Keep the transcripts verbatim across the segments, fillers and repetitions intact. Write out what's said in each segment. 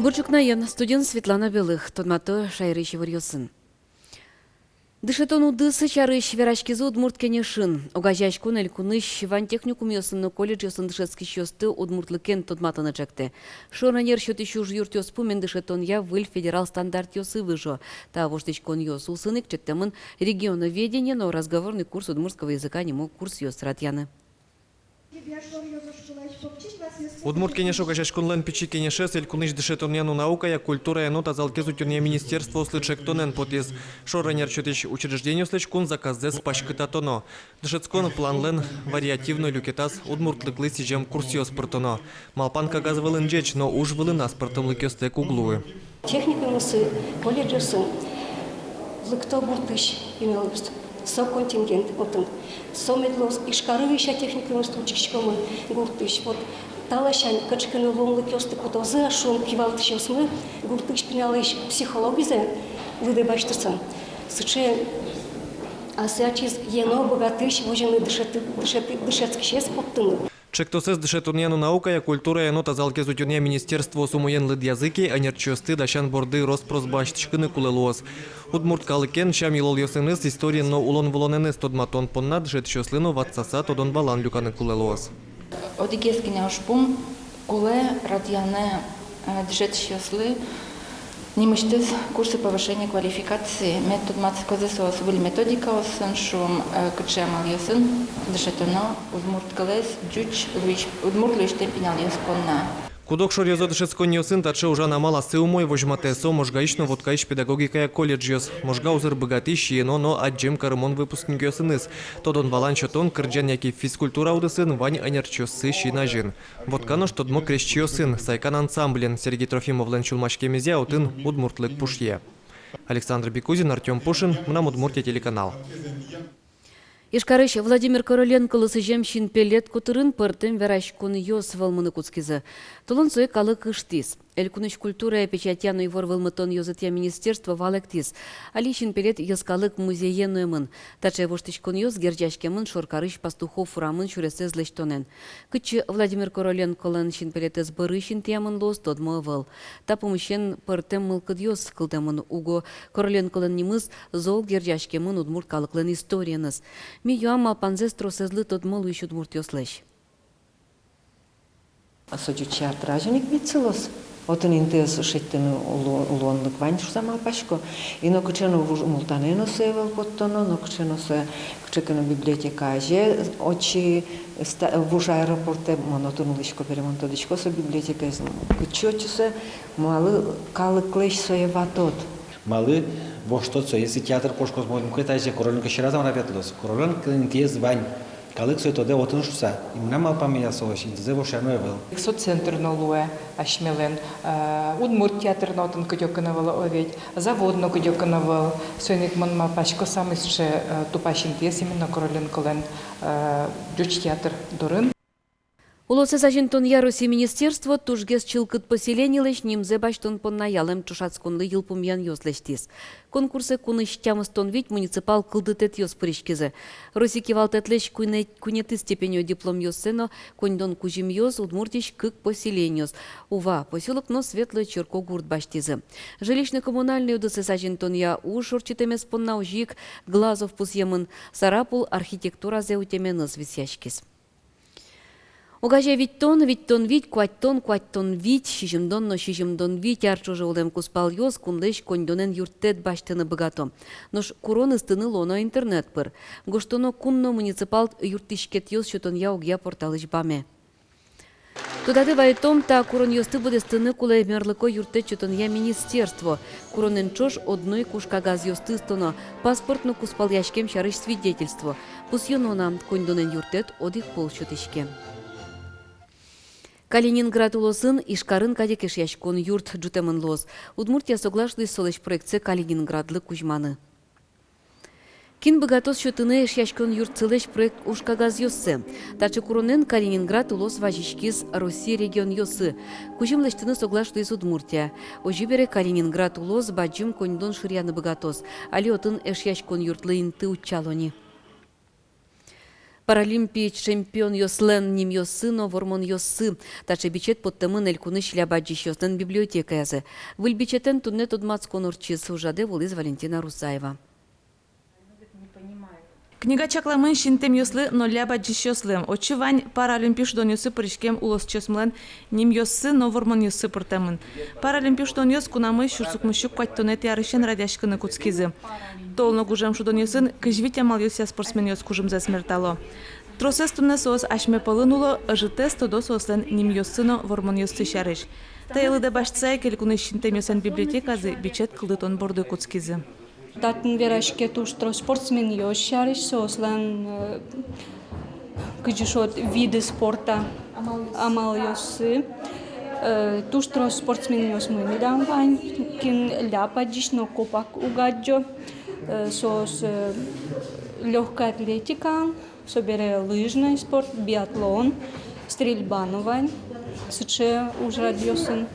Бур ӵукнаен, студиын Светлана Белых. Тодмато шаерысь иворъёсын. Дышетон удыс сярысь вераськизы Удмурт Кенешын. Огазеяськон элькунысь вань техникумъёсын но колледжъёсын дышетскисьёсты удмуртлыкен тодматыны ӵектэ. Шорэнер сётӥсь ужъюртъёс пумен дышетонъя выль федерал стандартъёсы выжо. Та воштӥськонъёс улсын ик ӵектэмын «Регионоведение» но «Разговорный курс удмуртского языка» нимо курсъёс радъяны. Удмурт Кенеш огазеяськонлэн пичи кенешез элькунысь дышетонъя но наукая, культурая но тазалыкез утёнъя министерствоослы ӵектонэн потӥз. Шорэнер сётӥсь учреждениослэсь кун заказзэс паськытатоно. Дышетскон планлэн вариативной люкетаз удмуртлыклы сӥзем курсъёс пыртоно. Малпан кагаз вылын ӟеч, но уж вылын аспӧртэмлыкъёстэк уг луы. Техникумъёсы, колледжъёсы лыкто гуртысь пиналъёс. Со контингент отын. Со мед луоз Ижкарысь, а техникумъёсты учкиськомы гуртысь. Вот та ласянь кыӵе ке но луонлыкъёсты кутозы-а, шуом, кивалтӥсьёсмы гуртысь пиналъёслэсь психологизэ лыдэ басьтыса. Сыӵе асьсэ ачиз ено быгатӥсь возьыны дышеты-, дышеты-, дышетскисез поттыны. Ӵектосэз дышетонъя но наукая, культурая но тазалыкез утёнъя министерствоос умоен лыдъязы ке, ӧнерчиосты дасян борды рос-прос басьтӥськыны кулэ луоз. Удмурт калыкен, сям-йылолъёсыныз, историен но улон-вылонэныз тодматон понна дышетӥсьёслы но ватсаса тодон-валан люканы кулэ луоз. Одӥгез гинэ ужпум: кулэ радъяны, э, дышетӥсьёслы нимысьтыз курсы повышения квалификации. Мед тодматскозы соос выль методикаосын, шуом, э, кыӵе амалъёсын дышетоно удмурт кылэз ӟуч луись-, удмурт луисьтэм пиналъёс понна. Куд-ог шоръёзо дышетсконниосын таӵе ужан амал ассэ умой возьматэ. Со Можгаысь но Воткаысь педагогикая колледжъёс. Можга узыр быгатӥсь сиён но адӟем карымон выпускникъёсыныз. Тодон-валан сётон, кырӟан яке физкультура удысын вань ӧнерчиоссы син азьын. Вотка нош тодмо крезьчиосын, «Сайкан» ансамблен. Сергей Трофимовлэн сюлмаськемезъя отын удмуртлык пушъе. Александр Бекузин, Артём Пушин, «Мынам Удмуртие» телеканал. Ижкарысь Владимир Короленколы сӥзем синпелет котырын пӧртэм вераськонъёс вӧлмыны кутскизы. Толон сое калык ыштӥз. Элькунысь культурая, печатья но ивор вӧлмытон ёзэтъя министерство валэктӥз: али синпелет йӧскалык музее нуэмын. Таӵе воштӥськонъёс герӟаськемын шоркарысь Пастухов урамын сюресэз лэсьтонэн. Кытчы Владимир Короленколэн синпелетэз бӧрысь интыямын луоз, тодмо ӧвӧл. Та пумысен пӧртэм мылкыдъёс кылдэмын уго. Короленколэн нимыз зол герӟаськемын удмурт калыклэн историеныз. Ми юам малпанзэс тросэзлы тодмо луись удмуртъёслэсь. Со ӟуч театр азьын ик вить сылоз. Отын интыез шедьтыны уло-, улонлык вань шуса малпасько. И но кыӵе но вуж-, Мултанэ но сое ӧвӧл поттоно, но кыӵе но сое, кыӵе ке но библиотека азе отчы ста-, вуж аэропортэ, мон отын улӥсько бере, мон тодӥсько со библиотекаез, кытчы отчы сое, малы калыклэсь сое ватод. Малы воштод сое, если театр кошкоз, мон мукет азе Короленко сьӧразы мар-а ветлоз. Короленколэн интыез вань. Калык сое тодэ отын шуса. И мынам малпамея, солэсь интызэ вошъяно ӧвӧл. Соцентр но луэ асьмелэн, э, удмурт театр но отын кыдёкын ӧвӧл, о ведь, завод но кыдёкын ӧвӧл. Соин ик мон малпасько, самой сыӵе, э, тупась интыез именно Короленколэн, э, ӟуч театр дорын. Улосэз азинтонъя Россиысь министерство тужгес чылкыт поселенилэсь нимзэ басьтон понна ялэм ӵошатсконлы йылпумъянъёс лэсьтӥз. Конкурсэ кунысь тямыстон вить муниципал кылдытэтъёс пыриськизы. Росси кивалтэтлэсь куинь-, куинетӥ степенё дипломъёссэ но коньдон кузьымъёс Удмуртиысь кык поселениос, Ува посёлок но Светлое Черкогурт, басьтӥзы. Жилищно-коммунальной удысэз азинтонъя уж ортчытэмез понна озьы ик Глазов пусъемын, Сарапул архитектуразэ утеменыз висъяськиз. Огазея витьтон, витьтон вить, куатьтон, куатьтон вить, сизьымдон но сизьымдон вить ар ӵоже улэм кузпалъёс кунлэсь коньдонэн юрттэт басьтыны быгато. Нош курон ыстыны луоно интернет пыр. Гожтоно кун но муниципал юрттӥськетъёс сётонъя огъя порталысь баме. Тодады вайытом, та куронъёсты быдэстыны кулэ мерлыко юрттэт сётонъя министерство. Куронэн ӵош одно ик ужкагазъёсты ыстоно: паспорт но кузпалъяськем сярысь свидетельство. Пусъёно на, коньдонэн юрттэт одӥг пол сётӥське. Калининград улосын Ижкарын кадь ик Эшъяськон юрт ӝутэмын луоз. Удмуртия соглаш луиз солэсь проектсэ Калининградлы кузьманы. Кин быгатоз сётыны Эшъяськон юртсылэсь проект ужкагазъёссэ? Таӵе куронэн Калининград улос вазиськиз Росси регионъёсы. Кузьым лэсьтыны соглаш луиз Удмуртия. Озьы бере, Калининград улос бадӟым коньдон шыръяны быгатоз. Али отын Эшъяськон юртлы инты утчало ни. Паралимпи чемпионъёслэн нимъёссы но вормонъёссы. Таӵе бичет поттэмын элькунысь ляб адӟисьёслэн библиотекаязы. Выль бичетэн туннэ тодматскон ортчиз. Ужрадэ вуылӥз Валентина Русаева. Книга чакламын синтэмъёслы но ляб адӟисьёслы. Отчы вань Паралимпи шудонъёсы пыриськем улосчиосмылэн нимъёссы но вормонъёссы пыртэмын. Паралимпи шудонъёс кунамы сюрс укмыссю куатьтонэтӥ арысен радъяськыны кутскизы. Тол но гужем шудонъёсын кызь вить амалъёсъя спортсменъёс кужымзэс мертало. Тросэз туннэ соос асьме пӧлын уло, ӧжытэз тодо соослэн нимъёссы но вормонъёссы сярысь. Тае лыдэ басьтыса ик элькунысь синтэмъёслэн библиотеказы бичет кылдытон борды кутскизы. Татын вераське туж трос спортсменъёс сярысь, соослэн, э, кызьы шуод, виды спорта амалъёссы. Э, туж трос спортсменъёсмы медам вань, кин ляб адӟись но копак уг адӟо. Э, соос, э, лёгкой атлетикаын, собере лыжный спорт, биатлон, стрельба но вань сыӵе ужрадъёсын.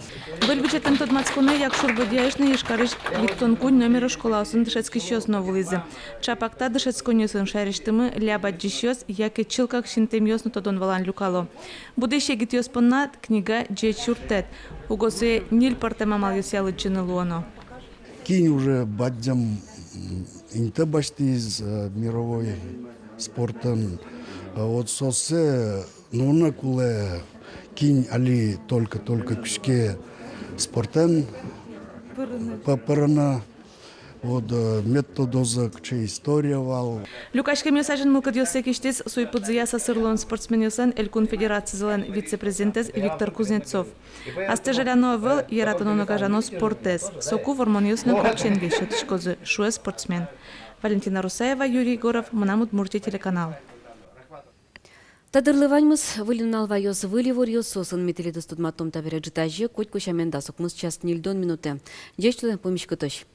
Выль бичетэн тодматсконэ Якшур-Бӧдьяысь но Ижкарысь витьтон куинь номеро школаосын дышетскисьёс но вуылӥзы. Чапак та дышетсконъёсын шаерысьтымы ляб адӟисьёс яке чылкак синтэмъёс но тодон-валан люкало. Будӥсь егитъёс понна книга ӟеч юрттэт. Уго сое ньыль пӧртэм амалъёсъя лыдӟыны луоно. Кин уже бадӟым, м, интые басьтӥз, э, мировой спортын. Э, вот соослы нуыны кулэ, кин али только-только кутске спортэн пӧ-, пӧрыны. Вот, э, мед тодозы, кыӵе история вал. Люкаськемъёс азьын мылкыдъёссэ кисьтӥз суй-пыдзыя сӧсырлон спортсменъёслэн элькун федерацизылэн вице-президентэз Виктор Кузнецов. Астэ жаляно ӧвӧл яратоно но гажано спортэз. Соку вормонъёс но крепченгес сётӥськозы, шуэ спортсмен. Валентина Русаева, Юрий Егоров, «Мынам Удмуртие» телеканал. Та дырлы ваньмыз. Выль нунал ваёз выль иворъёсын. Ми тӥледыз тодматом табере ӝытазе, котьку сямен, дас укмыс час ньыльдон минутэ. Ӟеч луэ, пумиськытозь.